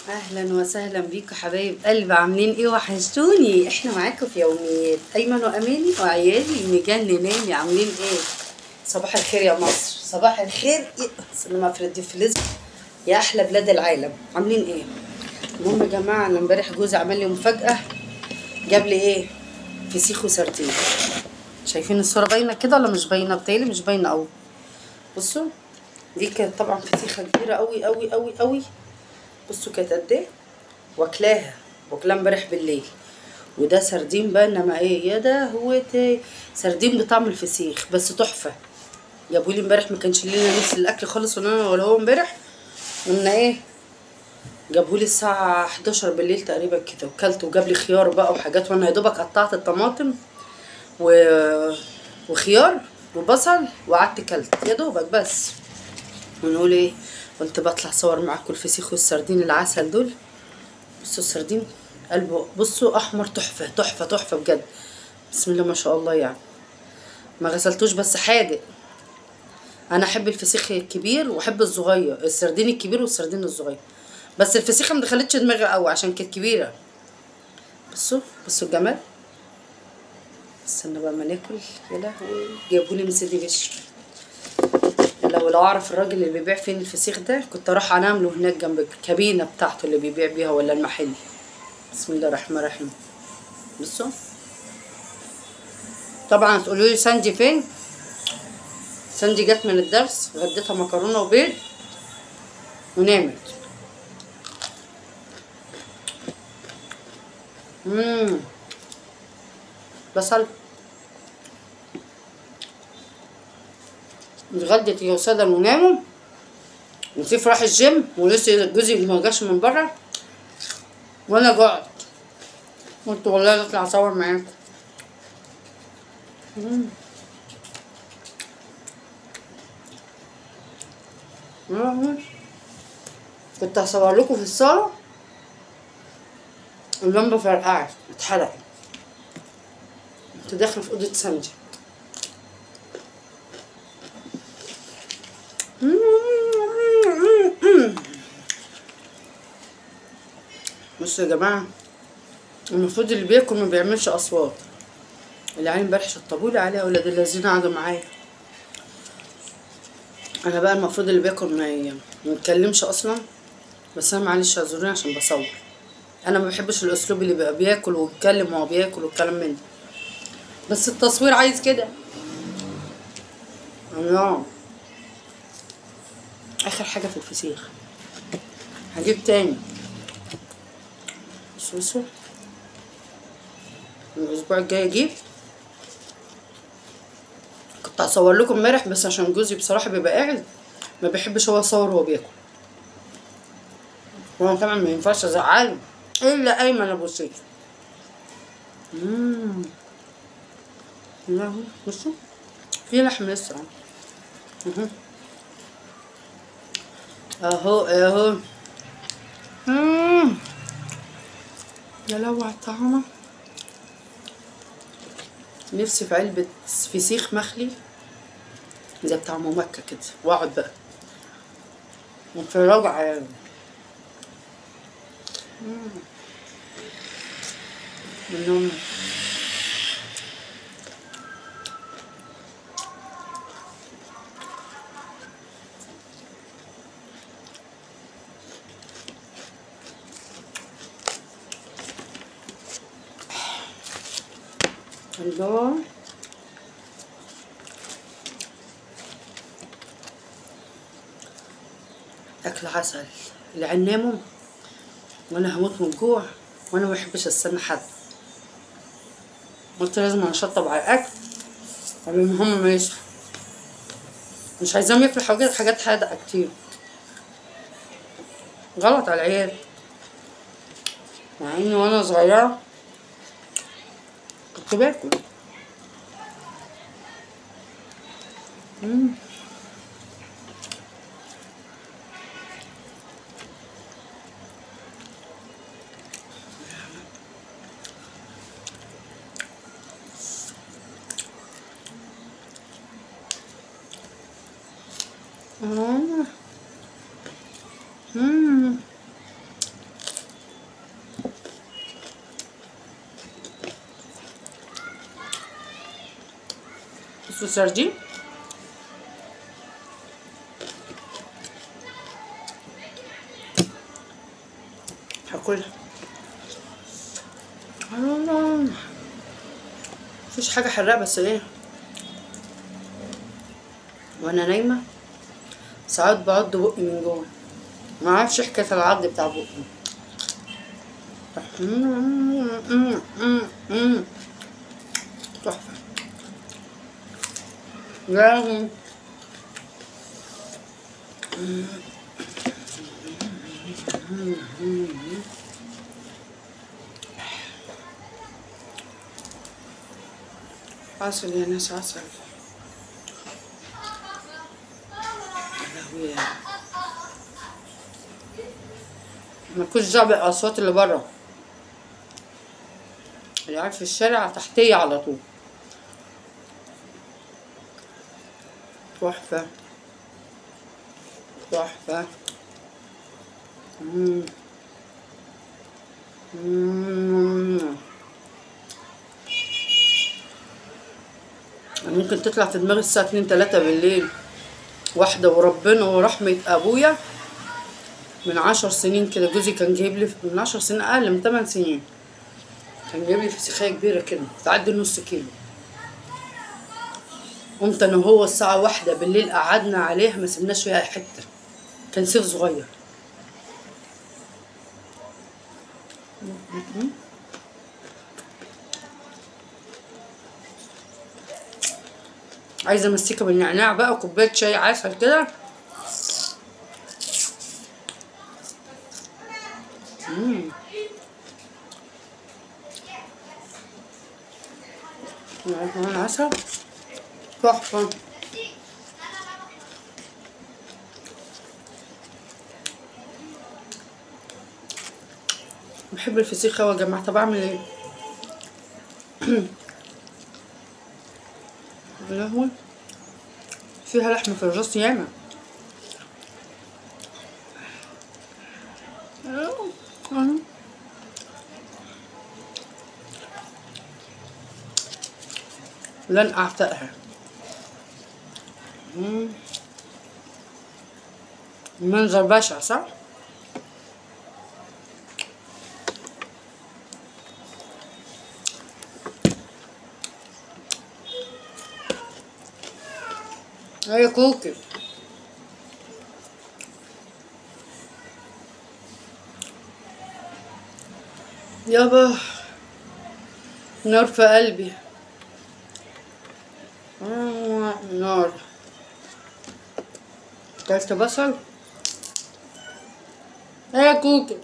اهلا وسهلا بيكم حبايب قلب، عاملين ايه؟ وحشتوني. احنا معاكم في يوميات ايمن واماني وعيالي مجنناني. عاملين ايه؟ صباح الخير يا مصر، صباح الخير لما افرد في يا احلى بلاد العالم. عاملين ايه؟ المهم يا جماعة، انا امبارح جوزي عمل لي مفاجاة، جاب لي ايه؟ فسيخ وسردين. شايفين الصورة باينة كده ولا مش باينة؟ بتهيألي مش باينة قوي. بصوا دي كانت طبعا فسيخه كبيرة قوي قوي قوي قوي. بصوا كانت قد ايه، واكلاها امبارح بالليل. وده سردين بقى، انما ايه يا ده هو سردين بطعم الفسيخ بس تحفة. جابولي امبارح، ما كانش لينا نفس الاكل خالص ولا انا ولا هو امبارح. قلنا ايه، جابولي الساعة 11 بالليل تقريبا كده، وكلت وجاب لي خيار بقى وحاجات، وانا يا دوبك قطعت الطماطم وخيار وبصل وقعدت كلت يا دوبك بس. ونقول ايه، كنت بطلع صور معاكم الفسيخ والسردين العسل دول. بصوا السردين قلبه، بصوا احمر تحفة تحفة تحفة بجد، بسم الله ما شاء الله. يعني ما غسلتوش بس حادق. انا احب الفسيخ الكبير واحب الصغير، السردين الكبير والسردين الصغير، بس الفسيخه ما دخلتش دماغي قوي عشان كانت كبيرة. بصوا بصوا الجمال. استنى بقى ما ناكل. يا لهوي جابولي من سيدي بشر. لو اعرف الراجل اللي بيبيع فين الفسيخ ده كنت اروح انام له هناك جنب الكابينه بتاعته اللي بيبيع بيها ولا المحل. بسم الله الرحمن الرحيم. بصوا طبعا تقولوا لي ساندي فين؟ ساندي جت من الدرس، غديتها مكرونه وبيض ونامت. بصل. اتغدت يا ساده وناموا. وسيف راح الجيم ولسه جوزي ما جاش من بره، وانا جعت قلت والله اطلع اصور معاكم. كنت هصور لكم في الصاله، اللمبة فرقعت اتحرقت. كنت داخله في اوضة ساندي. بصوا يا جماعة، المفروض اللي بياكل ما بيعملش اصوات. العيال امبارح شطبولي عليها ولاد الذين قعدوا معايا. انا بقى المفروض اللي بياكل ما يتكلمش اصلا، بس انا معلش اعذروني عشان بصور. انا ما بحبش الاسلوب اللي بقى بياكل ويتكلم وهو بياكل والكلام من ده، بس التصوير عايز كده. الله، اخر حاجة في الفسيخ هجيب تاني. بصوا الاسبوع الجاي اجيب. كنت هصور لكم امبارح بس عشان جوزي بصراحة بيبقى قاعد ما بيحبش هو يصور وهو بياكل، وانا طبعا ما ينفعش ازعله الا ايمن ابو سيف. لا بصوا في لحم لسه اهو اهو. يا لهوي على الطعمه. نفسي في علبة فسيخ مخلي زي بتاع ام مكة كده، واقعد بقى واتفرج على منهم. الله، اكل عسل. العيال ناموا وانا هموت من الجوع، وانا ما بحبش استنى حد. قلت لازم اشطب على الاكل قبل ما هم ما يصحوا. مش عايزاهم ياكلوا حاجات حادقه كتير، غلط على العيال. مع اني وانا صغيرة كنت باكل. بصوا سردين. هاكلها. مفيش حاجة حراقة، بس ايه وانا نايمة ساعات بعض بقي من جوه، ما اعرفش حكاية العض بتاع بقي. تحفة. يا عسل يا ناس، عسل. يا لهوي، مالكوش دعوة بالأصوات اللي بره، اللي قاعد في الشارع تحتية على طول. تحفة تحفة. ممكن تطلع في دماغي الساعة 2 3 بالليل واحدة، وربنا ورحمة أبويا من 10 سنين كده جوزي كان جايب لي، من 10 سنين أقل من 8 سنين، كان جايب لي فسيخية كبيرة كده تعدي نص كيلو. قمت أنا وهو الساعة 1 بالليل قعدنا عليها، ما سبناش فيها حتة، كان سيف صغير. عايزه مسكه بالنعناع بقى وكوبايه شاي عسل كده. كمان عسل تحفة. بحب الفسيخ أوي يا جماعة. طب اعمل ايه؟ يا لهوي، فيها لحمه في الراس ياما. لن اعتقها. منظر بشع صح؟ هي كوكي. يابا نار في قلبي، نار. كلت بصل. ايه يا كوكي؟